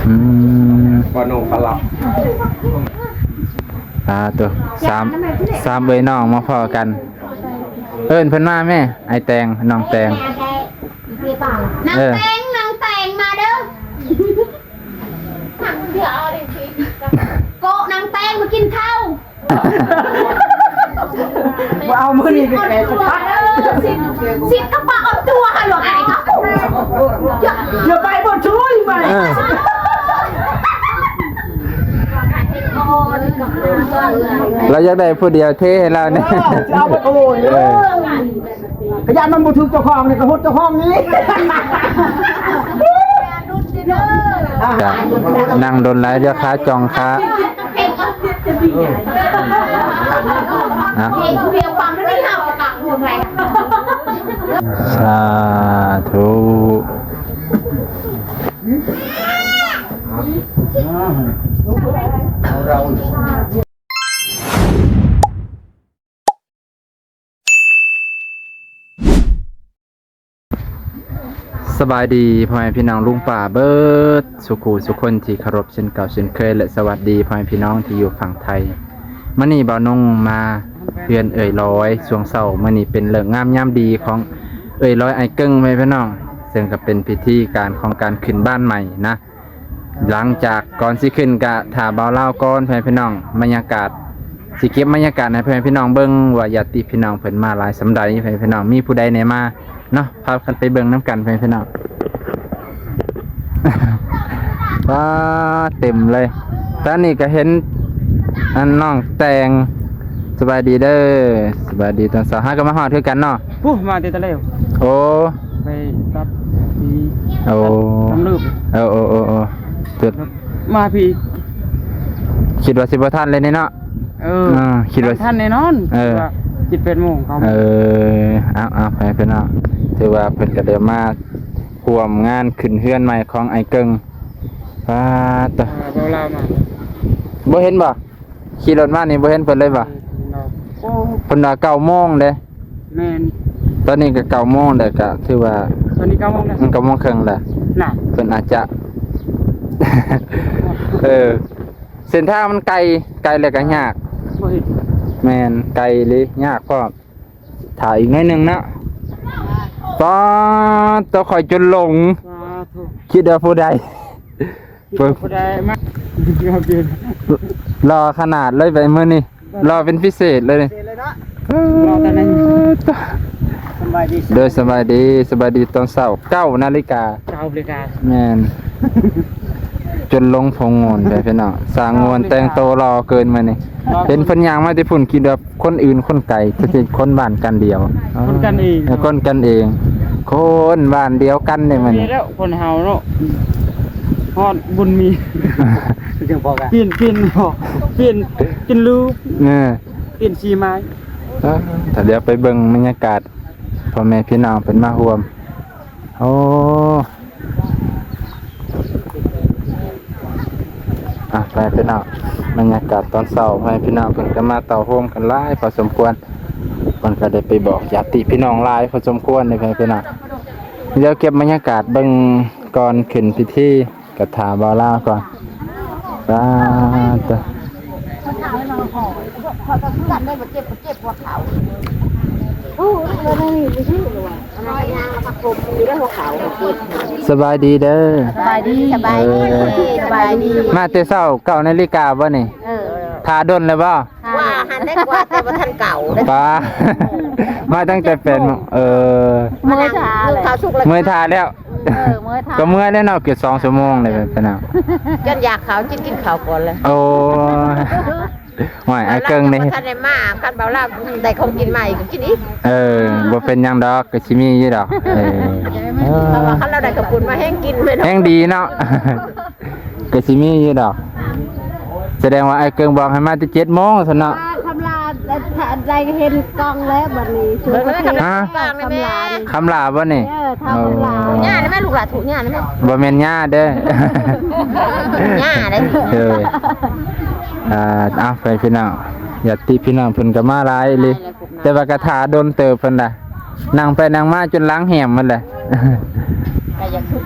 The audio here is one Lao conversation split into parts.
ອືມ ບໍ່ໜູກໍລັບ ອ່າ ໂຕ ສາມ ສາມເອື້ອຍນ້ອງມາພໍ້ກັນ ເອີ້ນເພິ່ນມາແມ້ ອ້າຍແຕງ ນ້ອງແຕງ ນ້ອງແຕງ ນ້ອງແຕງ ມາເດີ້ ໂກະ ນ້ອງແຕງ ມາກິນເຂົ້າ. ບໍ່ເອົາມື້ນີ້ໄປແກະສະພັດ ສິດ ສິດກະປະເອົາຕົວຫັ້ນຫຼວງອ້າຍເຂົາ ຢ່າໄປບໍ່ຊ່ວຍໄປ ເອີ ລາວຢາກໄດ້ຜູ້ດຽວເທໃຫ້ລາວແດ່ ເອີ ຊິເອົາໄປໂອຍ ເອີ ກະຢ້ານມັນບໍ່ຖືກເຈົ້າຂອງນີ້ ກະຫົດເຈົ້າຂອງນີ້ ກະນັ່ງດົນຫຼາຍ ດຽວຂາຈ່ອງຂາ ນະ ສາທຸ. ສະບາຍດີພໍ່ແມ່ພີ່ນ້ອງລຸງປ້າເບິດສູ່ຄູ່ສູ່ຄົນທີ່ເຄົາລົບເຊັ່ນເກົ່າເຊັ່ນເຄີຍ ແລະ ສະຫວັດດີພໍ່ແມ່ພີ່ນ້ອງທີ່ຢູ່ຝັ່ງໄທ. ມື້ນີ້ບ່າວນົງມາເຮືອນເອື້ອຍລອຍຊ່ວງເຊົ້າ, ມື້ນີ້ເປັນເລີກງາມຍາມດີຂອງເອື້ອຍລອຍອ້າຍເກິ່ງ ພໍ່ແມ່ພີ່ນ້ອງ, ເຊິ່ງກໍເປັນພິທີການຂອງການຂຶ້ນບ້ານໃໝ່ນະ. ຫຼັງຈາກກ່ອນຊິຂຶ້ນກະຖ້າບ່າວລາວກ່ອນ ພໍ່ແມ່ພີ່ນ້ອງ, ບັນຍາກາດ ຊິເກັບບັນຍາກາດໃຫ້ພໍ່ແມ່ພີ່ນ້ອງເບິ່ງວ່າຍາດຕິພີ່ນ້ອງເພິ່ນມາຫຼາຍສ່ຳໃດ ພໍ່ແມ່ພີ່ນ້ອງ, ມີຜູ້ໃດແດ່ມາເນາະ, ພາກັນໄປເບິ່ງນຳກັນ ພໍ່ແມ່ພີ່ນ້ອງ. ວ້າ ເຕັມເລີຍ, ຕອນນີ້ກໍເຫັນອັນນ້ອງແຕງ. ສະບາຍດີເດີ, ສະບາຍດີຕອນເຊົ້າ. ຫາກໍມາຮອດຄືກັນເນາະ. ໂອ້ ມາແຕ່ຕະແລວ. ໂອ້ ໄປຕັດທີ່ ໂອ້ ຕັດນ້ຳເລີບ. ເອີ ໂອ້ ໂອ້ ໂອ້ ມາພີ້ ຄິດວ່າຊິບໍ່ທັນເລີຍນີ້ເນາະ. ເອີ ຄິດວ່າທັນແນ່ນອນ. ເອີ ເຈັດແປດໂມງ ເກົ້າໂມງ. ເອີ ເອົາໆ ໄປພີ່ນ້ອງ, ຖືວ່າເພິ່ນກໍໄດ້ມາຮ່ວມງານຂຶ້ນເຮືອນໃໝ່ຂອງອ້າຍເກິ່ງ. ປາດໂຕ ເອີ ບໍ່ເຫັນບໍ່? ຂີ່ລົດມານີ້ບໍ່ເຫັນເພິ່ນເລີຍບໍ່? ອືມ ໂອ້ ເພິ່ນວ່າເກົ້າໂມງເດ້. ແມ່ນ ຕອນນີ້ກໍເກົ້າໂມງແລ້ວ, ກໍຖືວ່າ ຕອນນີ້ເກົ້າໂມງແລ້ວ ມັນເກົ້າໂມງເຄິ່ງແລ້ວນະ. ເພິ່ນອາດຈະ ເອີ ເສັ້ນທາງມັນໄກ, ໄກແລ້ວກໍຍາກ. ບໍ່ເຫັນ ແມ່ນ ໄກເລີຍ ຍາກພ້ອມ. ຖ້າອີກໜ້ອຍໜຶ່ງເນາະ. ປາດໂຕ ຂ້ອຍຈົນຫຼົງ. ສາທຸ. ຄິດວ່າຜູ້ໃດ? ເບິ່ງ ຜູ້ໃດມາ ຫຼໍ່ຂະໜາດເລີຍໄປມື້ນີ້, ຫຼໍ່ເປັນພິເສດເລີຍ. ເສດເລີຍເນາະ. ເອີ ສະບາຍດີ ໂດຍ ສະບາຍດີ ສະບາຍດີຕອນເຊົ້າ ເກົ້ານາລິກາ. ເກົ້ານາລິກາ. ແມ່ນ ຈົນຫຼົງຜົງໂງ່ນໄປພີ່ນ້ອງ, ສ້າງໂງ່ນແຕ່ງໂຕຫຼໍ່ເກີນມື້ນີ້. ເຫັນເພິ່ນຍ່າງມາແຕ່ພຸ້ນ ຄິດວ່າ ຄົນອື່ນຄົນໄກ ແຕ່ເປັນຄົນບ້ານກັນດຽວ. ຄົນກັນເອງ. ເອີ ຄົນກັນເອງ, ຄົນບ້ານດຽວກັນເດ້ມື້ນີ້. ນີ້ແຫຼະຄົນເຮົາເນາະ, ຮອດບຸນມີ ຈະບອກ ປ່ຽນ ປ່ຽນ ປ່ຽນ ປ່ຽນຮູບ ເອີ ປ່ຽນສີໄມ້. ເອີ ຖ້າດຽວໄປເບິ່ງບັນຍາກາດ ພໍ່ແມ່ພີ່ນ້ອງເພິ່ນມາຮ່ວມ. ໂອ້ ອ່ະ ໄປພີ່ນ້ອງ, ບັນຍາກາດຕອນເຊົ້າ ໃຫ້ພີ່ນ້ອງເພິ່ນກໍມາເຕົ້າໂຮມກັນຫຼາຍພໍສົມຄວນ, ເພິ່ນກໍໄດ້ໄປບອກຍາດຕິພີ່ນ້ອງຫຼາຍພໍສົມຄວນເດ້ພີ່ນ້ອງ. ດຽວເກັບບັນຍາກາດເບິ່ງກ່ອນຂຶ້ນພິທີ ກະຖາບ່າວລາວກ່ອນ. ສາທຸ. ສະບາຍດີເດີ. ສະບາຍດີ ສະບາຍດີ ເອີ ສະບາຍດີ. ມາແຕ່ເຊົ້າ ເກົ້ານາລິກາບໍ່ນີ້? ເອີ ຖ້າດົນແລ້ວບໍ່? ວ່າຫັ້ນໄດ້ກວ່າ ແຕ່ບໍ່ທັນເກົ້າເດ້. ປ້າ ມາຕັ້ງແຕ່ແປດໂມງ. ເອີ ເມື່ອຍຖ້າແລ້ວ ເມື່ອຍຖ້າແລ້ວ. ເອີ ເມື່ອຍຖ້າ ກໍເມື່ອຍແລ້ວເນາະ, ເກືອບສອງຊົ່ວໂມງເລີຍ ເອີ ໄປນຳ. ຈົນຢາກເຂົ້າ ຈຶ່ງກິນເຂົ້າກ່ອນເລີຍ. ໂອ້ຍ ຫ້ວຍ ອ້າຍເກິ່ງນີ້ ບໍ່ທັນໄດ້ມາ, ຄັນເບົາລາວໄດ້ຂອງກິນມາອີກ ກໍກິນອີກ. ເອີ ບໍ່ເປັນຫຍັງດອກ, ກໍຊິມີຢູ່ດອກ. ເອີ ເພາະວ່າຄັນລາວໄດ້ເຂົ້າປຸ້ນມາ ແຮງກິນແມ່ນ ແຮງດີເນາະ. ກໍຊິມີຢູ່ດອກ. ສະແດງວ່າອ້າຍເກິ່ງບອກໃຫ້ມາແຕ່ເຈັດໂມງຊັ້ນເນາະ. ຄຳລາໄດ້ເຫັນກ້ອງແລ້ວບັດນີ້. ຮະ? ຄຳລານີ້ ຄຳລາບໍ່ນີ້? ເອີ ທ້າວຄຳລາ. ຍ່າໄດ້ໄໝລູກຫຼານ? ຖູຍ່າໄດ້ໄໝ? ບໍ່ແມ່ນຍ່າເດີ ຍ່າໄດ້. ເອີ ອ່າ ເອົາ ໄປພີ່ນ້ອງ, ຍາດຕິພີ່ນ້ອງເພິ່ນກໍມາຫຼາຍອີ່ຫຼີ, ແຕ່ວ່າກໍຖ້າດົນເຕີບເພິ່ນລະ, ນັ່ງໄປນັ່ງມາຈົນຫຼັງແຫ້ມໝົດແຫຼະ. ກໍຢາກທຸກ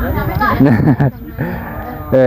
ເອີ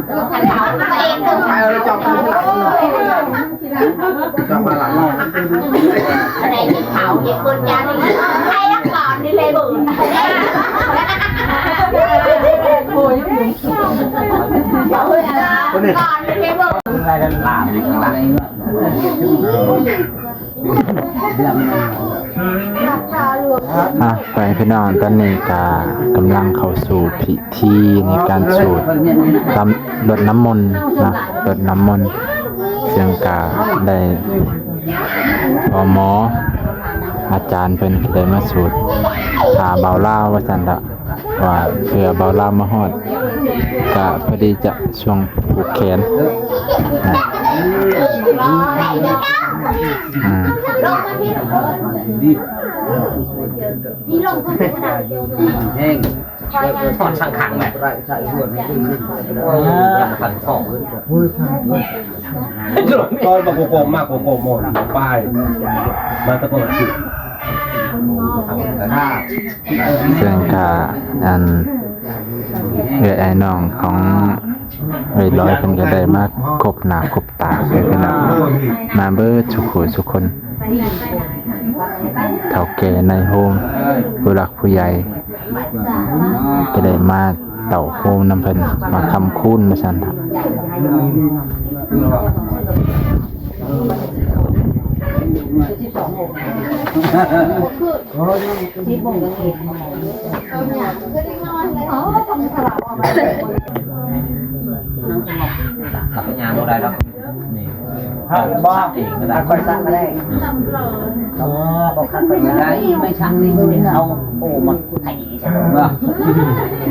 ເຂົາເອົາຕົວເອງເດີ ໄປເອົາເຈົ້າຄືຫຼັງ ເຈົ້າມາຫຼັງເນາະ ໃນທີ່ເຂົາເຮັດບຸນຢ່າງນີ້ ໃຫ້ຮັກກ່ອນນີ້ເລີຍເບິ່ງ ໂອ້ຍ ກ່ອນນີ້ເລີຍເບິ່ງ ລາດຢູ່ຂ້າງຫຼັງ. ອ່ະ ໄປພີ່ນ້ອງ ຕອນນີ້ກະກຳລັງເຂົ້າສູ່ພິທີໃນການສູດຕຳ ລົດນ້ຳມົນເນາະ ລົດນ້ຳມົນ ເຊິ່ງກະໄດ້ພໍ່ໝໍອາຈານເພິ່ນກະໄດ້ມາສູດ ຖ້າບ່າວລາວວ່າຊັ້ນເດາະ. ວ່າເພື່ອບ່າວລາວມາຮອດ ກະພໍດີຈະຊ່ວງຜູກແຂນ ອາ ແຮງ ຖອນສັງຂັງແຫຼະ ພັນສອງ ຕອນມາໂກໂກ ມາໂກໂກໝົດ ປາຍ ມາຕະໂກນ ເຊິ່ງກະ ອັນ ເອື້ອຍອ້າຍນ້ອງຂອງເອື້ອຍລອຍເພິ່ນກະໄດ້ມາຄົບໜ້າຄົບຕາເພິ່ນເນາະ ມາເບິດສູ່ຜູ້ສູ່ຄົນ ເຖົ້າແກ່ນາຍໂຮມ ຜູ້ຫຼັກຜູ້ໃຫຍ່ ກະໄດ້ມາເຕົ້າໂຮມນຳເພິ່ນ ມາຄ້ຳຄູນວ່າຊັ້ນ. ເຮົາບໍ່ ຖ້າຂ້ອຍສັກກະໄດ້ ເອີ ບໍ່ຄັນຂ້ອຍສັກໄດ້ ໄມ້ສັກນີ້ເອົາໂອ້ມັນໄຖ ເນາະ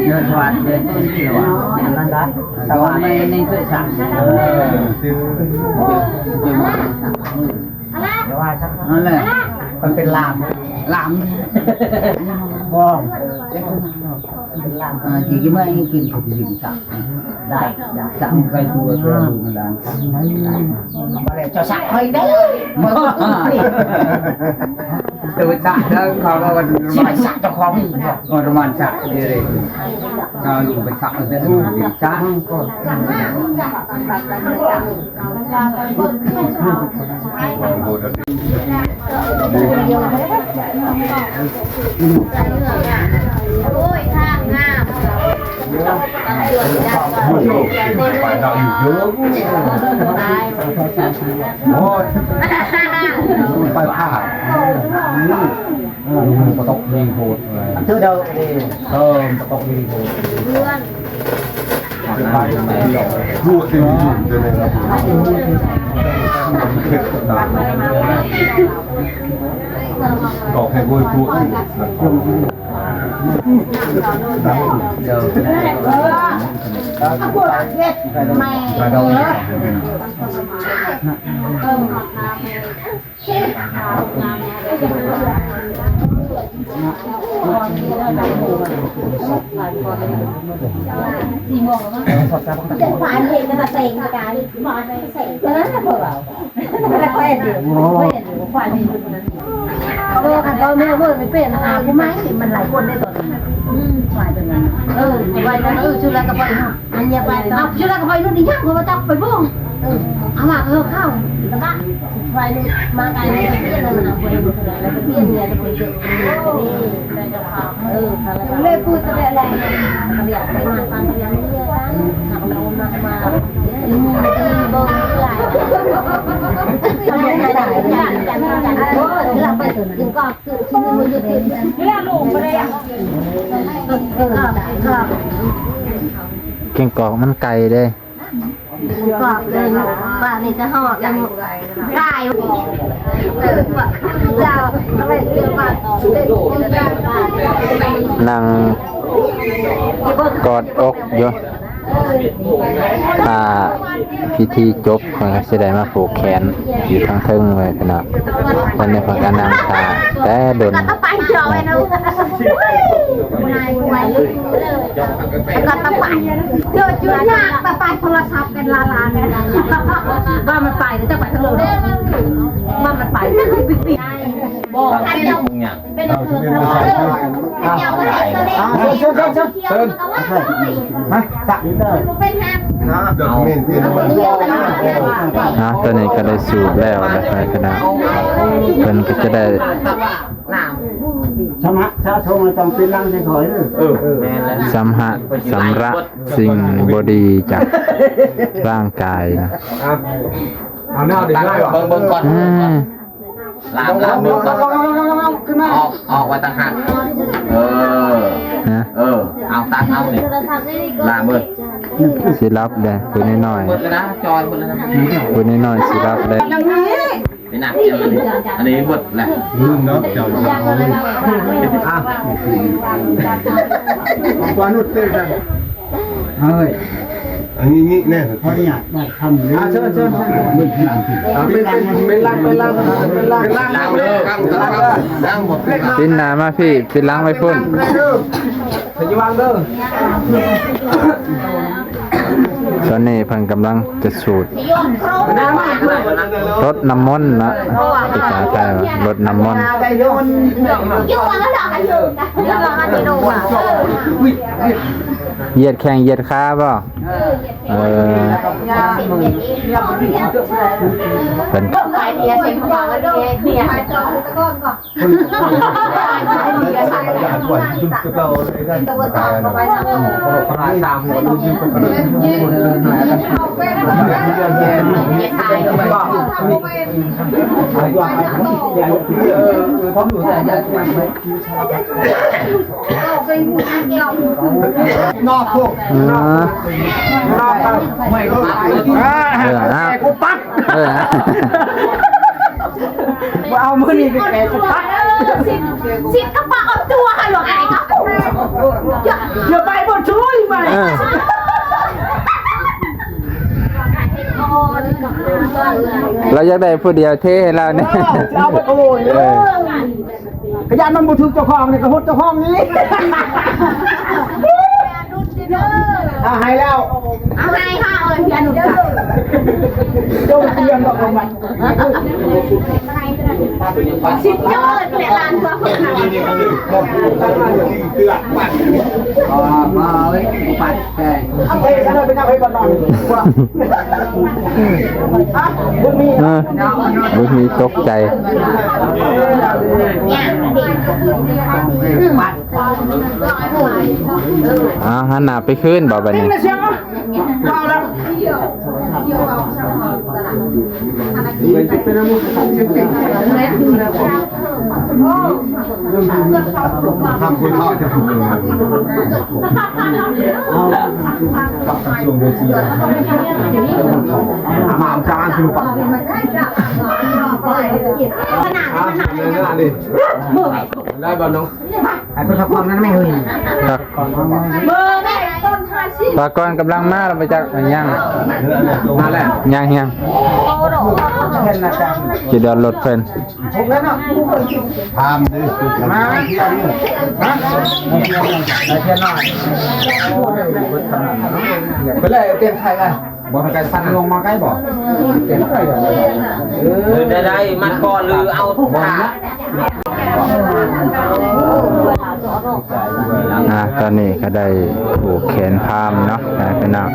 ເດີນສະຫວ່ານເດີນຕົ້ນທີ່ວ່າ ອັນນັ້ນລະ ສະຫວ່ານໃນ ໃນເພື່ອສັກ ເອີ ແຕ່ວ່າສັກນັ້ນແຫຼະ ມັນເປັນລາມ ລາມ ບໍ່ ເປັນລາມ ອ່າ ຊິມາກິນເຂົ້າກິນສັກ ໄດ້ ຢາກສັກໄປຕົວຕົວລູກຫຼານ ບໍ່ໄດ້ ເຈົ້າສັກຂ້ອຍໄດ້ ຕົວສັກເດີ ເຂົາວ່າຊິໄປສັກເຈົ້າຂອງອີກ ປະມານສັກເດ ເອົາລູກໄປສັກເດີ ສັກ ໂອ້ຍ ທາງງາມ. ໄປດາວຢູ່ເດີ ໂອ້ຍ ໄປພາດ ເອີ ມັນກໍຕົກດີໂພດເລີຍ ເອີ ມັນກໍຕົກດີໂພດ ເພື່ອນ ລວກທີ່ມັນຢູ່ໃນນັ້ນ ເຜັດຕາມ ດອກໃຫ້ໂວຍພວກ ໂອ້ຍ ເອີ ຄັນເວົ້າແນວເວີ້ຍໄປເປັນຫາຜູ້ໃໝ່ ມັນຫຼາຍຄົນໄດ້ຕອນນັ້ນ ອືມ ຝ່າຍຕົວນັ້ນ ເອີ ໄວ້ນັ້ນ ເອີ ຊຸດແລ້ວກໍໄປເນາະ ອັນເນຍໄປ ເອົາ ຊຸດແລ້ວກໍໄປໂນ່ນອີກຢ່າງ ເພາະວ່າເຈົ້າໄປເບິ່ງ ເອີ ເອົາມາເຂົາເຂົ້າ ແລ້ວກໍໄວ້ມາໄກ ແລ້ວກໍປ່ຽນ ແລ້ວກໍປ່ຽນເມຍ ເອີ ເລີຍປູດຕະແລະແລະ ເຂົາຢາກໄປມາຟັງ ເຂົາຢາກມາເມຍກັນ ເຂົາເອົາມາ ມາ ແກງກອກມັນໄກເດ້ ກອກເລີຍ ບ້ານນີ້ກະຮອດແລ້ວ ກາຍ ນັ່ງກອດອົກຢູ່ ຖ້າພິທີຈົບ ຂ້ອຍຊິໄດ້ມາຜູກແຂນຢູ່ທາງເທິງເລີຍພີ່ນ້ອງ ຕອນນີ້ເພິ່ນກະນັ່ງຖ້າແຕ່ດົນ ກ່ອນຕະໄປ ເດີຈຸຍາກຕະໄປໂທລະສັບກັນລາລາກັນ ວ່າມັນໄປແລ້ວຈະໄປທາງໂລດ ວ່າມັນໄປ ເປັນເພິ່ນ ເຊີນ ເຊີນ ເຊີນ ເຊີນ ມາ ສະ ເດີກເມນ ອ່າ ຕອນນີ້ກໍໄດ້ສູບແລ້ວນະ ຄະນະ ເພິ່ນກໍຈະໄດ້ ສຳຫະສະສົງ ຕ້ອງປິ່ນຫຼັງໃຫ້ຂ້ອຍເດີ ເອີ ແມ່ນແລ້ວ ສຳຫະສຳລະສິ່ງບໍ່ດີຈາກຮ່າງກາຍນະ ເອົາແນວເບິ່ງ ເບິ່ງກ່ອນ ອືມ ລາມ ລາມເບິ່ງກ່ອນ ອອກ ອອກໄວ້ຕ່າງຫາກ ເອີ ຮະ ເອີ ເອົາ ຕັດເອົານີ້ ລາມເບິ່ງ ຊິຫຼັບເດ້ ຜູ້ນ້ອຍໆ ເບິດແລ້ວນະ ຈອຍເບິດແລ້ວນະ ຜູ້ນ້ອຍໆ ຊິຫຼັບເດ້ ນີ້ນະ ອັນນີ້ເບິດແລ້ວ ລືມເນາະ ເຈົ້າ ອ່ະ ກວ່ານຸດເຕີກັນ ເອີຍ ອັນນີ້ນີ້ແນ່ ຂໍອະນຸຍາດໄດ້ຄຳເດີ ອ່າ ເຊີນ ເຊີນ ເຊີນ ເປັນຫຼັງ ເປັນຫຼັງ ເປັນຫຼັງ ເປັນຫຼັງ ເປັນຫຼັງ ປິ່ນໜ້າມາພີ້ ປິ່ນຫຼັງໄວ້ພຸ້ນ ຕອນນີ້ເພິ່ນກຳລັງຈະສູດ ລົດນ້ຳມົນເນາະ ພາສາໄທວ່າລົດນ້ຳມົນ ຢຽດແຂ້ງຢຽດຂາບໍ່? ເອີ ເພິ່ນ ນອກໂພດ ເອີ ເອີ ເອົາ ເອົາ ເອົາ ເອົາ ບໍ່ເອົາມື້ນີ້ໄປແກະ ເອີ ສິດ ສິດກະປະເອົາຕົວຫັ້ນ ຫຼວງໄອ້ເຂົາ ຢ່າ ຢ່າໄປບໍ່ຊ່ວຍໄປ ເອີ ລາວຢາກໄດ້ຜູ້ດຽວເທໃຫ້ລາວແດ່ ເອີ ເອົາໄປໂອ້ຍ ເອີ ກະຢ້ານມັນບໍ່ຖືກເຈົ້າຂອງນີ້ ກະຫົດເຈົ້າຂອງນີ້ ອ່າ ໃຫ້ແລ້ວ ເອົາໃຫ້ເຮົາເອີຍ ເພິ່ນ ເຈົ້າເພິ່ນດອກ ເພິ່ນວ່າ ສິດຍອດແຫຼະ ລ້ານກວ່າເພິ່ນນະ ອ່າ ມາເອົາໄປ ເອີ ເອົາເອົາໄປນອນ ເອີ ບໍ່ມີຕົກໃຈ. ອ້າວ ຫັນໜ້າໄປຄືນບໍ່ບາດນີ້? ໄດ້ບໍ່ນ້ອງ? ໄປເພິ່ນພັກຜ່ອນນຳແມ່ເອີຍ. ພັກກ່ອນ ກຳລັງມາແລ້ວ ໄປຈັກ ຍັງ ມາແລ້ວ ຍັງ ຍັງ ເຫັນລະຈ້ະ ຊິດອນລົດເພິ່ນ ພາມເດີ ມາ ຮະ ໄປທ່ຽວໜ້ອຍ ເພິ່ນເລີຍເຕັມໄທລະ. ບໍ່ໃຫ້ໄກສັ່ນ ລົງມາໃກ້ບໍ່? ເອີ ໄດ້ໆ ມັດກ່ອນ ຫຼື ເອົາຖ້າ. ອ່າ ຕອນນີ້ກໍໄດ້ຜູກແຂນພາມເນາະ ພີ່ນ້ອງ.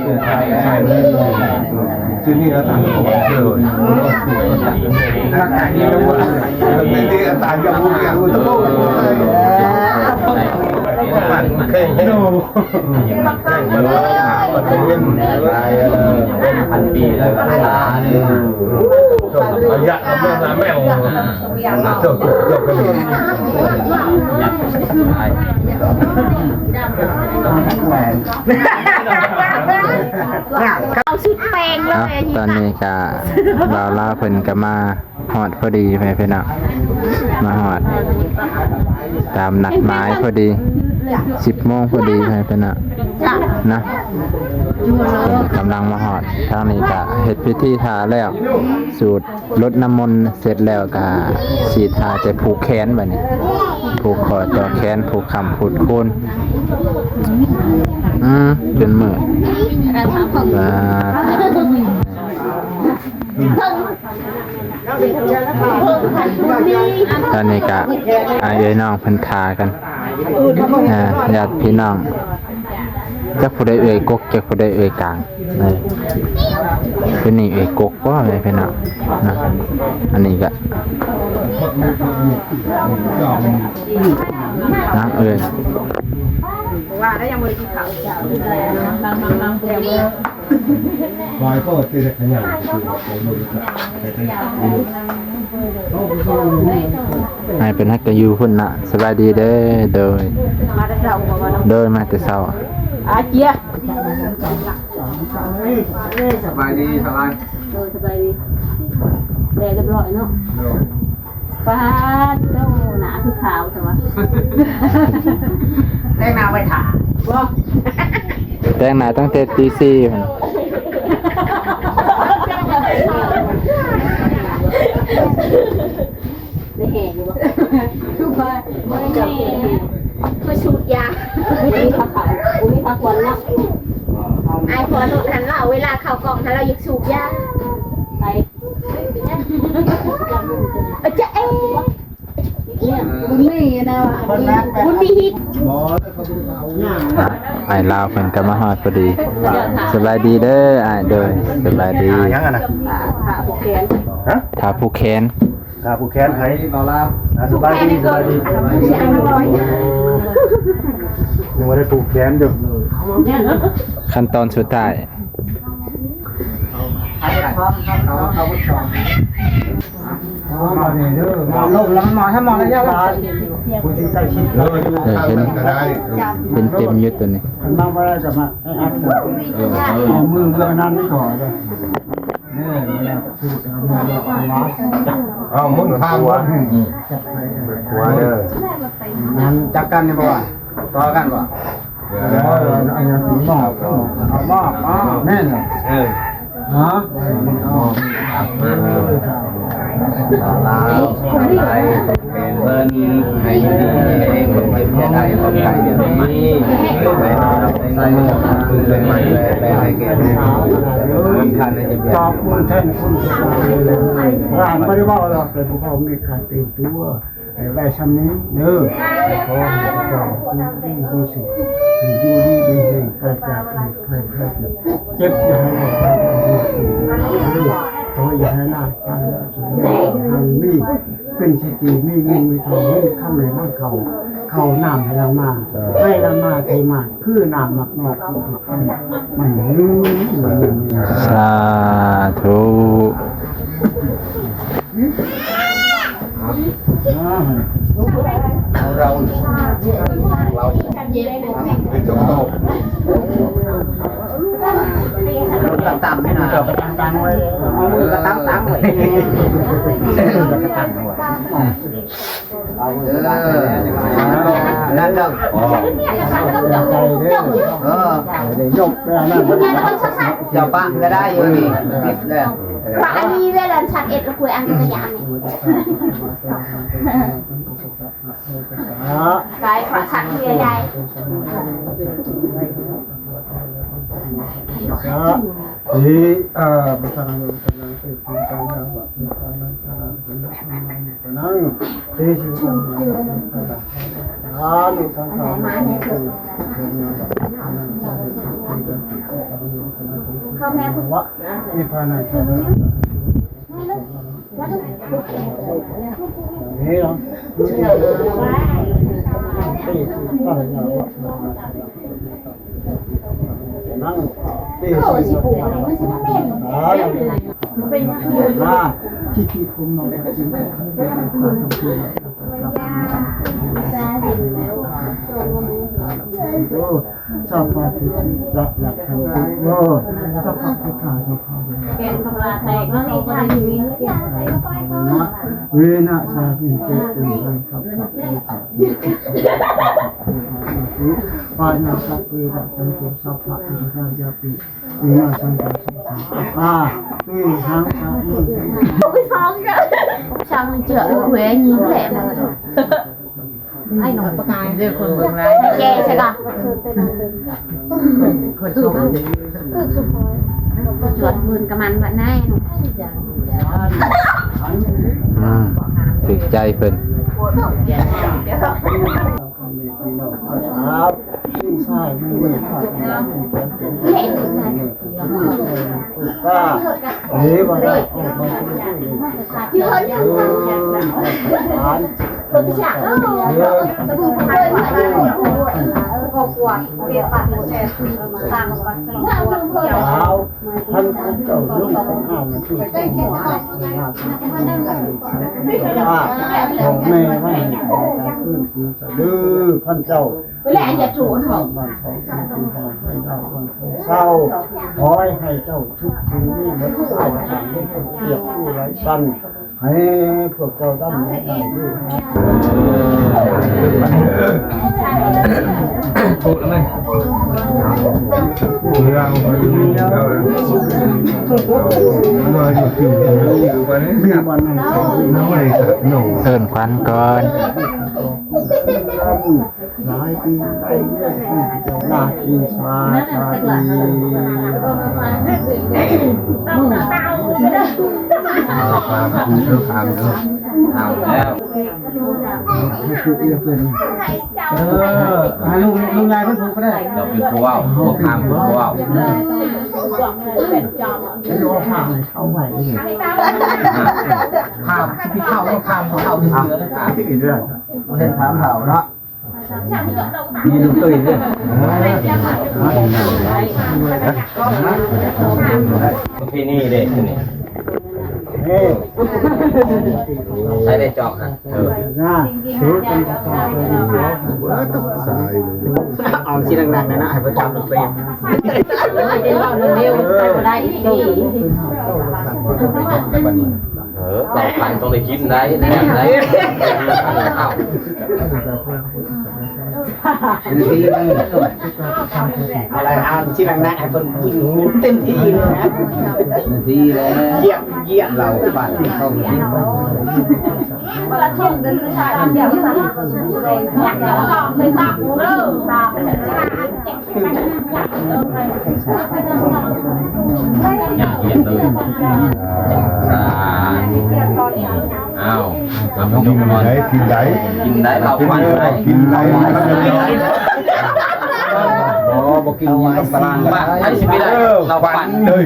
ເອົາຊຸດແປງເລີຍ ຕອນນີ້ກະບ່າວລາວເພິ່ນກະມາ ຮອດພໍດີ ພໍ່ແມ່ພີ່ນ້ອງ ມາຮອດຕາມນັດໝາຍພໍດີ ສິບໂມງພໍດີ ພໍ່ແມ່ພີ່ນ້ອງນະ ກຳລັງມາຮອດ. ທາງນີ້ກະເຮັດພິທີຖ້າແລ້ວ ສູດລົດນ້ຳມົນເສັດແລ້ວ ກະຊິຖ້າແຕ່ຜູກແຂນບາດນີ້ ຜູກຂໍ້ຕໍ່ແຂນ ຜູກຄ້ຳຜູກຄູນ. ອືມ ຈົນມືດ ອ່າ ຕອນນີ້ກະອ້າຍເອື້ອຍນ້ອງເພິ່ນຖ້າກັນ ອ່າ ຍາດພີ່ນ້ອງ ຈັກຜູ້ໃດເອື້ອຍກົກ ຈັກຜູ້ໃດເອື້ອຍກາງ. ເອີ ເປັນນີ້ເອື້ອຍກົກບໍ່ແມ່ພີ່ນ້ອງນະ? ອັນນີ້ກະນາງເອື້ອຍ ວ່າໄດ້ຍັງບໍ່ໄດ້ກິນເຂົ້າ ໃຫ້ເພິ່ນຮັກກັນຢູ່ພຸ້ນນະ. ສະບາຍດີເດີ. ໂດຍ ມາແຕ່ເຊົ້າບໍ່? ໂດຍ ມາແຕ່ເຊົ້າ. ອາເຈຍ ສະບາຍດີ ສະບາຍ ໂດຍ ສະບາຍດີ. ແຕ່ຮຽບຮ້ອຍເນາະ. ໂດຍ. ປາດໂທ້ ໜ້າຄືຂາວແທ້ວະ. ແຕ່ງໜ້າໄວ້ຖ້າບໍ່? ແຕ່ງໜ້າຕັ້ງແຕ່ຕີສີ່ພຸ້ນ. ໄດ້ແຫ່ຢູ່ບໍ່? ຄືວ່າບໍ່ໄດ້ຈັບ ຄືສູບຢາ ບໍ່ມີຜ້າຂາວ ບໍ່ມີຜ້າຄວັນເນາະ. ອ້າຍ ພໍໂທດຫັ້ນ ລາວເວລາເຂົ້າກ້ອງຫັ້ນ ລາວຢາກສູບຢາ ໄປ. ອາຈາເອ ບຸນມີນະວ່າ ບຸນມີຮີດ. ອ້າຍລາວເພິ່ນກໍມາຮອດພໍດີ. ສະບາຍດີເດີອ້າຍ. ໂດຍ ສະບາຍດີ. ຫຍັງຫັ້ນນະ? ຜ້າຜູກແຂນ. ຮະ? ຜ້າຜູກແຂນ. ຜ້າຜູກແຂນໃຜ? ບ່າວລາວ. ອ່າ ສະບາຍດີ ສະບາຍດີ. ຍັງບໍ່ໄດ້ຜູກແຂນຢູ່. ຂັ້ນຕອນສຸດທ້າຍ. ມານີ້ເດີ ມາລົງແລ້ວ ມາໃຫ້ໝໍລະຍະລະ ຜູ້ທີ່ໃກ້ຊິດ ເອີ ເຫັນ ເຫັນເຕັມຢູ່ຕົວນີ້. ມາບໍ່ໄດ້ກໍມາໃຫ້ອັດ ເອີ ເອົາມືເບື້ອງນັ້ນກ່ອນເດີ. ນີ້ ເວລາສູດເອົາມືເລືອກເອົາວ່າ ເອົາໝູນພາມ ອືມ ຈັບໄປ ຂົວເດີ. ນັ້ນຈັບກັນນີ້ບໍ່ວ່າ ຕໍ່ກັນບໍ່? ເອີ ເອົາຫຍັງມອບ ເອົາມອບ ເອົາແມ່ນ ເອີ ຮະ ເອົາ ເອີ ເພິ່ນໃຫ້ຢູ່ດີມີແຮງ ຄວາມເຈັບຢ່າໄດ້ ຄວາມໄຂ້ຢ່າມີ ໃຫ້ເຮົາໄດ້ໃຊ້ຄືນໃໝ່ ແປງໃຫ້ແກ່ແມ່ ເອີ ທ່ານໄດ້ເຈັບ ຕອບບຸນແທນຄຸນ ຫຼານບໍ່ໄດ້ເວົ້າດອກ ແຕ່ພວກເຮົາມີການເຕີມຕົວ ໃຫ້ໄດ້ຊ່ຳນີ້ເດີ. ຂໍໃຫ້ພວກເຈົ້າຢູ່ດີມີສຸກ ໃຫ້ຢູ່ດີມີແຮງ ປາສຈາກໂລກໄພໄຂ້ເຈັບ ຢ່າໃຫ້ໄດ້ ຂໍຢ່າໃຫ້ຫຼານໄປ ໃຫ້ມີ ເປັນເສດຖີມີເງິນມີທອງ ເງິນຄຳໄຫຼມາເຂົ້າ ເຂົ້ານ້ຳໄຫຼມາ ເອີ ໄຫຼມາເທມາ ຄືນ້ຳໝາກນອກ ມັນ ສາທຸ. ຕຳໆ ໃຫ້ນະ ຕຳໆ ໄວ້ ເອົາມືກະຕຳໆ ໄວ້ ເອີ ກະຕຳ ເອີ ນັ້ນເດີ ເອີ ໄດ້ຍົກໄປອັນນັ້ນ ເຈົ້າປະກະໄດ້ຢູ່ນີ້ ຕິດແລ້ວ ປະອັນນີ້ເວລາສັດເອັດລະຄຸຍອັນກະຍານນີ້ ກາຍຂວາສັດເທຍໃຫຍ່ ເອີ ເຂົ້າແມ່ພຸ້ນ ມາ ທີ່ທີ່ຜົມເນາະ ໂອ້ ສັບພະທຸກຂະ ລັກຂັນຕິໂກ ສັບພະທຸກຂະ ສັບພະເວນະ ເວນະ ສາເວນະ ເຕ ເຕ ເວນະ ສັບພະທຸກຂະ ປານາສະ ເວນະ ສັນໂຕ ສັບພະ ອັນຕະຣາຍາປິ ເວນະ ສັນໂຕ ສັບພະ ເຕ ຫັງ ສະ ໂອ້ຍ ສອງ ສອງເທື່ອ ເອີ ແຫຼະ ໄອ້ໜອງປະກາຍ ເດີ ຄົນເບິ່ງຫຼາຍ ແກ່ຊະກະ ຄົນຊົມ ຊວນໝື່ນກະມັນບາດນາຍ ອືມ ຖືກໃຈເພິ່ນ ທ່ານເຈົ້າລົງໄປຫາມັນຄື ຂອງແມ່ມັນ ເດີ ທ່ານເຈົ້າ ເຈົ້າ ບ້ານເຊົາ ໃຫ້ເຈົ້າທຸກຄົນມີໝົດ ເຈົ້າທາງໃຫ້ຄົນປຽບຜູ້ໄຮ້ຊັ້ນ ໃຫ້ພວກເຈົ້າດຳໃຫ້ໄດ້ເດີ ເອີ້ນຂວັນກ່ອນ. ຫຼາຍປີໄປເລື້ອຍ ເຈົ້າລາດອີສາ ສາດີ ເອົາແລ້ວ ເອົາແລ້ວ ເອີ ໃຫ້ລຸງ ລຸງຍາຍເພິ່ນຜູ້ກະໄດ້ ເຈົ້າເປັນຜູ້ເວົ້າ ພວກຂ້າມເປັນຜູ້ເວົ້າ ເອົາຂ້າມເຂົ້າໄວ້ນີ້ ຂ້າມຊິໄປເຂົ້າ ຂ້າມເຂົ້າຊື່ໆ ຂ້າມອີກເລື່ອງ ບໍ່ເຫັນຖາມເຖົ້າເນາະ. ມີລຸງຕຸ້ຍເດ້ ປະເພນີເດ້ ນີ້ ໃຊ້ໄດ້ຈອກຫັ້ນ ເອີ ເອົາຊິໜັກໆ ນະ ໃຫ້ປະຈຳເປັນ ເອີ ເອີ ເວົ້າຄັນຕ້ອງໄດ້ກິນໄດ້ ໄດ້ ເອົາ ອາໄລອານຊິນັ່ງນະໃຫ້ເພິ່ນກິນເຕັມທີ່ເລີຍນະ ດີແລ້ວ ຢຽບ ຢຽບເຫຼົ້າບາດເຂົ້າກິນ ອ້າວ ກິນໄດ້ ກິນໄດ້ ເຫຼົ້າຄວັນ ກິນໄດ້ ກິນໄດ້ ບໍ່ ບໍ່ກິນ ກິນຕາລາງ ບ້ານໃຜຊິໄປໄດ້ ເຫຼົ້າຄວັນເລີຍ.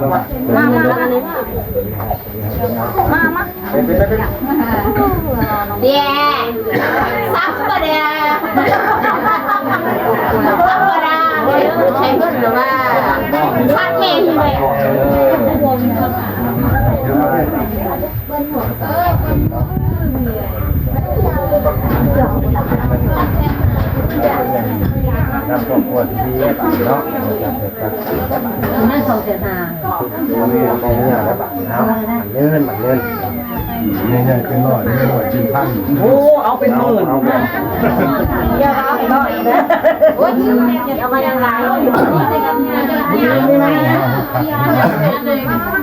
ມາ ມາ ມາ ມາ ມາ ມາ ມາ ມາ ເປັນ ເປັນ ເປັນ ເປັນ ເຢ້ ຊັບບໍ່ໄດ້ ທຳມະດາ ໃຊ້ເງິນຫຼືວ່າຊັບແມ່ນຢູ່ແລ້ວ ນຳຄອບຄົວທີ່ມີເນາະ ປະມານສອງແສນຫ້າ ເອົາເງິນ ເອົາເງິນ ເງິນເປັນຮ້ອຍ ເງິນຮ້ອຍເປັນພັນ ໂອ້ ເອົາເປັນໝື່ນ ເອົາເປັນ ຢ່າເອົາເປັນຮ້ອຍເດີ ໂອ້ຍ ເອົາມາຫຍັງຫຼາຍ ໂ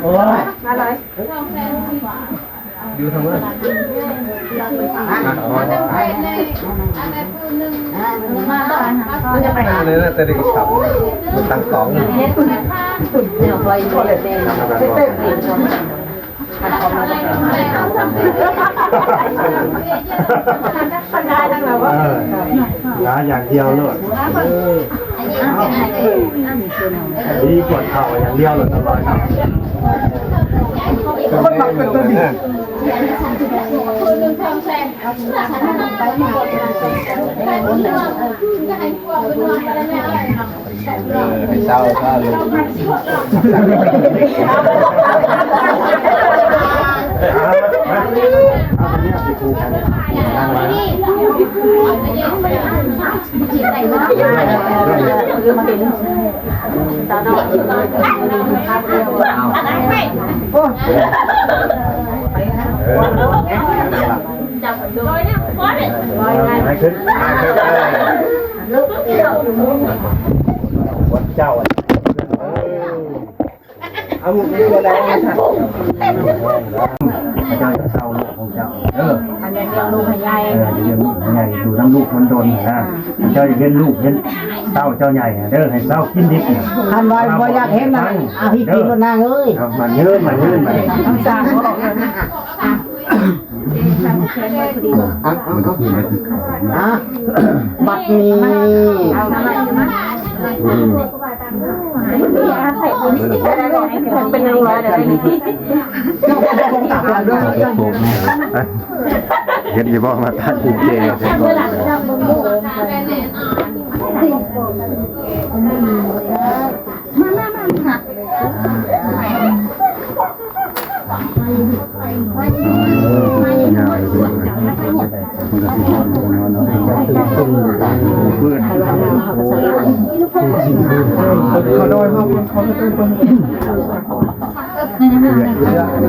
ອ້ຍ ມາເລີຍ ຢູ່ທາງນັ້ນ ອັນນັ້ນແຕ່ໄດ້ກັບ ມັນຕັ້ງກອງ ແນວໄປແນ່ ເອີ ຫຼາຍຢ່າງດຽວໂລດ ມີກວດເຂົ້າຢ່າງດຽວໂລດ ຕະຫຼອດເນາະ ຄົນມັກເປັນຕົວດີ ເອີ ໃຫ້ເຊົາຊະລູກ ເອົາ ເອົາ ເອົາ ເອົາ ເອົາ ເອົາ ເອົາ ເອົາ ເອົາ ไปขึ้น ไปขึ้น เออ วัดเจ้า เออ เอาลูกนี้มาแล้วนะ พระเจ้าจะเศร้าลูกของเจ้าเด้อ อันนี้เลี้ยงลูกให้ใหญ่ เออ เลี้ยงลูกให้ใหญ่ อยู่นำลูกดนๆ นะ เจ้าอย่าเห็นลูกเห็นเต้าเจ้าใหญ่นะเด้อ ให้เศร้ากินดิบนะ คันว่าบ่อยากเห็นนะ เอาให้กินโลดนางเอ้ย เอา มันเยิน มันเยิน มันเยิน อ่ะ บัดนี้ เห็นอยู่บ่ มาตัดกุญแจ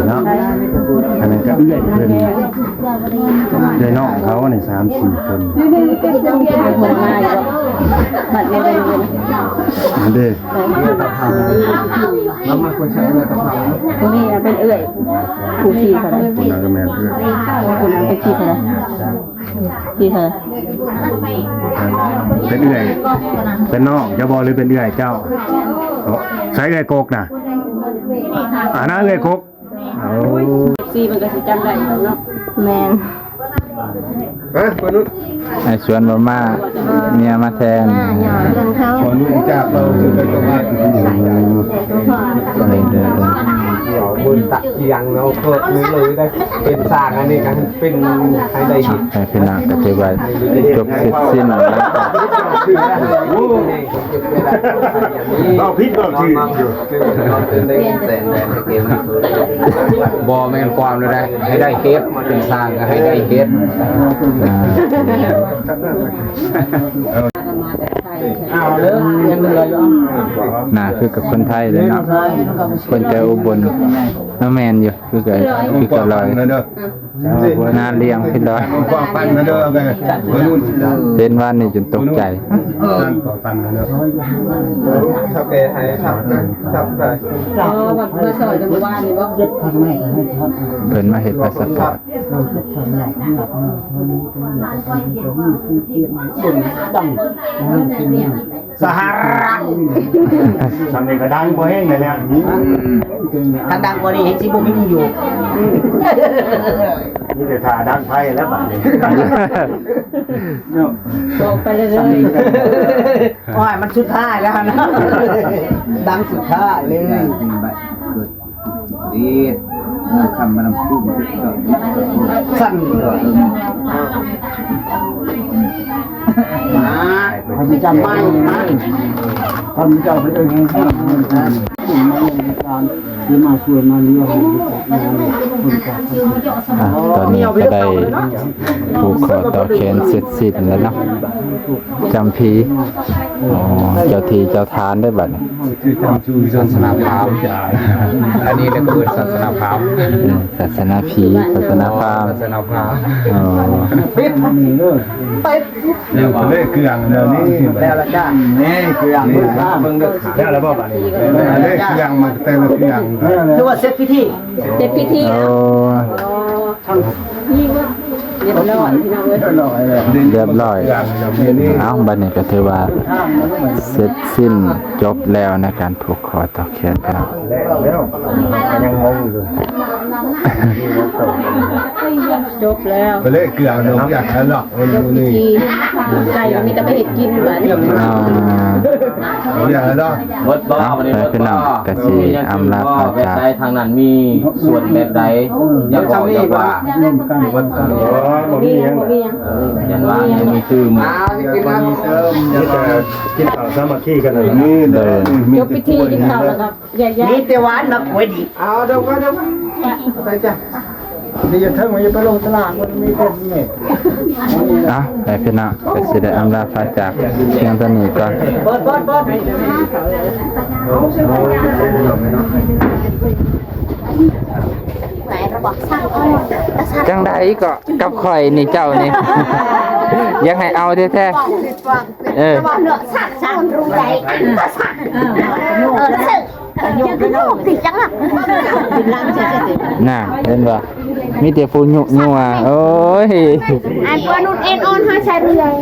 เนาะ อันนั้นก็เอื้อยเพิ่น เอื้อยน้องเขานี่ สามสี่ คน บัดนี้ อันเด้ แล้วมาคนใช้เอื้อยกับเขา คนนี้เป็นเอื้อย ผู้ที่เท่าไหร่ คนนั้นก็แม่นเอื้อย คนนั้นเป็นที่เท่าไหร่ ที่เท่าไหร่ เป็นเอื้อย เป็นน้องเจ้าบ่หรือเป็นเอื้อยเจ้า ใช้เอื้อยกกนะ อ่านะเอื้อยกก โอ้ ซีมันก็สิจำได้อยู่เนาะ แม่น ฮะ มนุษย์ ไอ้สวนบ่มา เมียมาแทน อ่า หยอกกันเขา ขออนุญาตเราคือไปตรงนั้น อืม เดี๋ยวๆๆ เดี๋ยวบนตะเกียงเนาะ เพิ่นเลยได้เป็นสร้างอันนี้กัน เป็นให้ได้เห็น ให้พี่น้องก็ถือว่าจบเสร็จสิ้นแล้ว เว้าผิดเว้าถูกอยู่ บ่แม่นความเลยนะ ให้ได้เฮ็ด เป็นสร้างก็ให้ได้เฮ็ด อ่า เอาเด้อ เรียนเลย หน้าคือกับคนไทยเลยเนาะ คนแต่อุบล เนาะ แม่นอยู่ คือกับ คือกับลอย หน้าเลี้ยงพี่ดอย ฟังนะเด้อ เอาไป เป็นวันนี้จนตกใจ ฟังนะเด้อ เฒ่าแก่ไทยครับ ครับ อ๋อ มาซอยกันเมื่อวานนี่บ่ เพิ่นมาเฮ็ดพาสปอร์ต สหรัฐ สำเนียงก็ดังพอแฮงเลยเนี่ย คันดังกว่านี้แฮงสิบ่มีอยู่ มีแต่ท่าดังไฟแล้วบัดนี้ เนาะ บอกไปเรื่อยๆ โอ้ย มันสุดท้ายแล้วนะ ดังสุดท้ายเลย เฮ็ດ ມາຄຳມານຳຄູ ສັ່ນ ມາ ພະເຈົ້າມາ ມາ ພະເຈົ້າເພິ່ນເອີ້ນໃຫ້ມາ ມາລົງການ ທີ່ມາຊ່ວຍມາເຫຼືອໃຫ້ ອ່າ ຕອນນີ້ກໍໄດ້ຜູກຄໍຕໍ່ແຂນເສັດສິ້ນແລ້ວເນາະ ຈຳຜີ ອໍ ເຈົ້າທີ່ເຈົ້າທານເດ້ບັດນີ້ ຄືຈຳຊື່ສາສະໜາພາມ ອັນນີ້ແຫຼະເອີ້ນສາສະໜາພາມ ເອີ ສາສະໜາຜີ ສາສະໜາພາມ ສາສະໜາພາມ ອໍ ແລ້ວກໍເລີຍເຄື່ອງແລ້ວນີ້ ແລ້ວລະຈ້າ ນີ້ເຄື່ອງ ເບິ່ງເດີ້ ແລ້ວລະບໍ່ບັດນີ້ ເລີຍເຄື່ອງມາແຕ່ລະເຄື່ອງ ຄືວ່າເສັດພິທີ ເສັດພິທີ ອໍ ຮຽບຮ້ອຍ ພີ່ນ້ອງເອີຍ ຮຽບຮ້ອຍ ເອົ້າ ບັດນີ້ກໍຖືວ່າເສັດສິ້ນຈົບແລ້ວໃນການຜູກຄໍຕໍ່ແຂນເນາະ ແລ້ວ ແລ້ວ ຍັງງົງຢູ່ ຈົບແລ້ວ ໄປເລີຍເກືອງ ຢາກໃຫ້ລອກ ໄກ່ມີແຕ່ໄປເຮັດກິນບັດນີ້ ອ່າ ຢ່າເນາະ ໝົດບໍ່ ເອົາ ມື້ນີ້ໝົດບໍ່ ພີ່ນ້ອງກໍຊິອຳລາພາຈາກ ທາງນັ້ນມີສ່ວນແບບໃດ ຢາກເວົ້າ ຢາກວ່າ ບໍ່ມີຫຍັງ ບໍ່ມີຫຍັງ ເອີ ຢ່າວ່າຍັງມີຕື່ມ ອ່າ ມີເຕີມ ມີແຕ່ກິນເຂົ້າສາມັກຄີກັນນັ້ນແຫຼະ ໂດຍ ຈົບພິທີກິນເຂົ້າແລ້ວກໍແຍກຍ້າຍ ມີແຕ່ຫວານມາກວຍດີ ເອົາ ເດີ ເດີ ໄປຈ້ະ. ນີ້ຢ່າເຖິງວ່າຢ່າໄປລົງຕະຫຼາດ ມັນມີແຕ່ນີ້. ເອົາ ໄປພີ່ນ້ອງ ກໍຊິໄດ້ອຳລາພາຈາກພຽງເທົ່ານີ້ກ່ອນ. ຈັ່ງໃດກໍກັບຂ້ອຍນີ້ ເຈົ້ານີ້ ຢາກໃຫ້ເອົາແທ້ໆ. ເອີ ນະ ເຫັນບໍ່? ມີແຕ່ຜູ້ຍຸຍົວ. ໂອ້ຍ ອັນຕົວນຸດເອັນອອນຫາໃສ່ເລື້ອຍ.